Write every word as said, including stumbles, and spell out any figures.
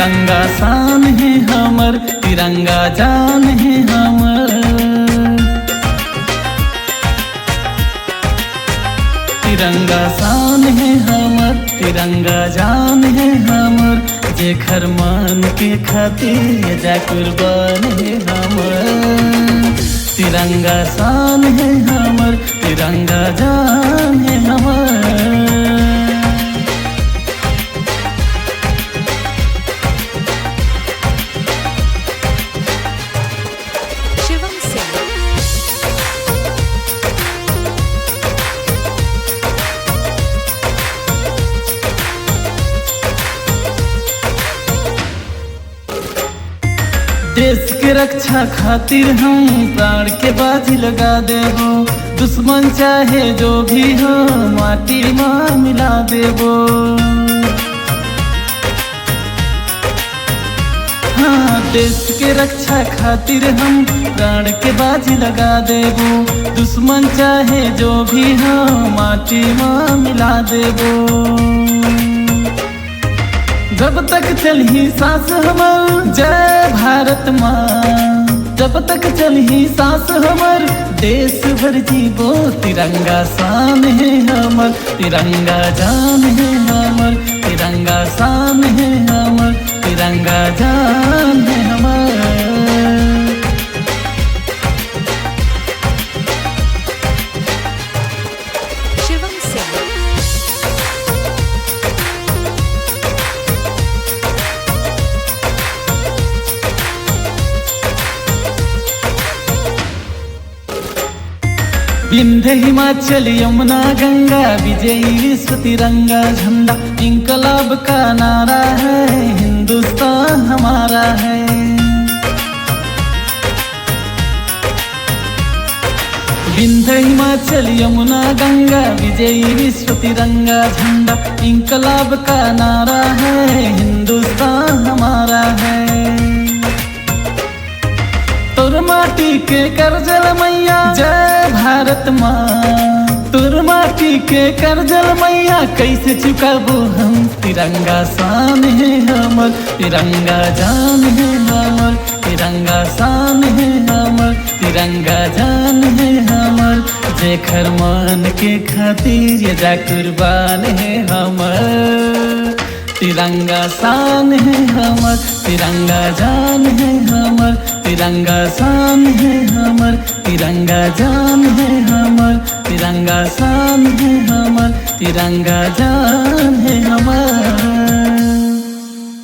तिरंगा शान हे हमर, तिरंगा जान हे हमर। तिरंगा शान हे हमर, तिरंगा जान हे हमर, जेखर मान के खातिर जा कुर्बान हे हमर। तिरंगा शान हे हमर, तिरंगा जान हे हमर। शिवम सिंह। देश के रक्षा खातिर हम प्राण के बाजी लगा देबो, दुश्मन चाहे जो भी हो, माटी मा मिला देबो। हाँ, देश के रक्षा खातिर हम प्राण के बाजी लगा देबो, दुश्मन चाहे जो भी हो, माटी मा मिला देबो। जब तक चलही सांस हमर जय भारत माँ, जब तक चलही सांस हमर, देश भर जीबो। तिरंगा शान हे हमर, तिरंगा जान हे हमर, तिरंगा शान हे हमर, तिरंगा जान हे हमर। शिवम सिंह। विंध्य हिमाचल यमुना गंगा, विजयी विश्व तिरंगा झंडा, इंकलाब का नारा है, हिंदुस्तान हमारा है। विंध्य हिमाचल यमुना गंगा, विजयी विश्व तिरंगा झंडा, इंकलाब का नारा है, हिंदुस्तान हमारा है। तोर माटी के करजा ल मैया जय भारत माँ, तोर माटी के करजा ल मैया कैसे चुकाबो हम। तिरंगा शान हे हमर, तिरंगा जान हे हमर, तिरंगा शान हे हमर, तिरंगा जान हे हमर, जेखर मान के खातिर ये जा कुर्बान हे हमर। तिरंगा शान हे हमर, तिरंगा जान हे हमर, तिरंगा शान हे हमर, तिरंगा जान हे हमर, तिरंगा शान हे हमर, तिरंगा जान हे हमर।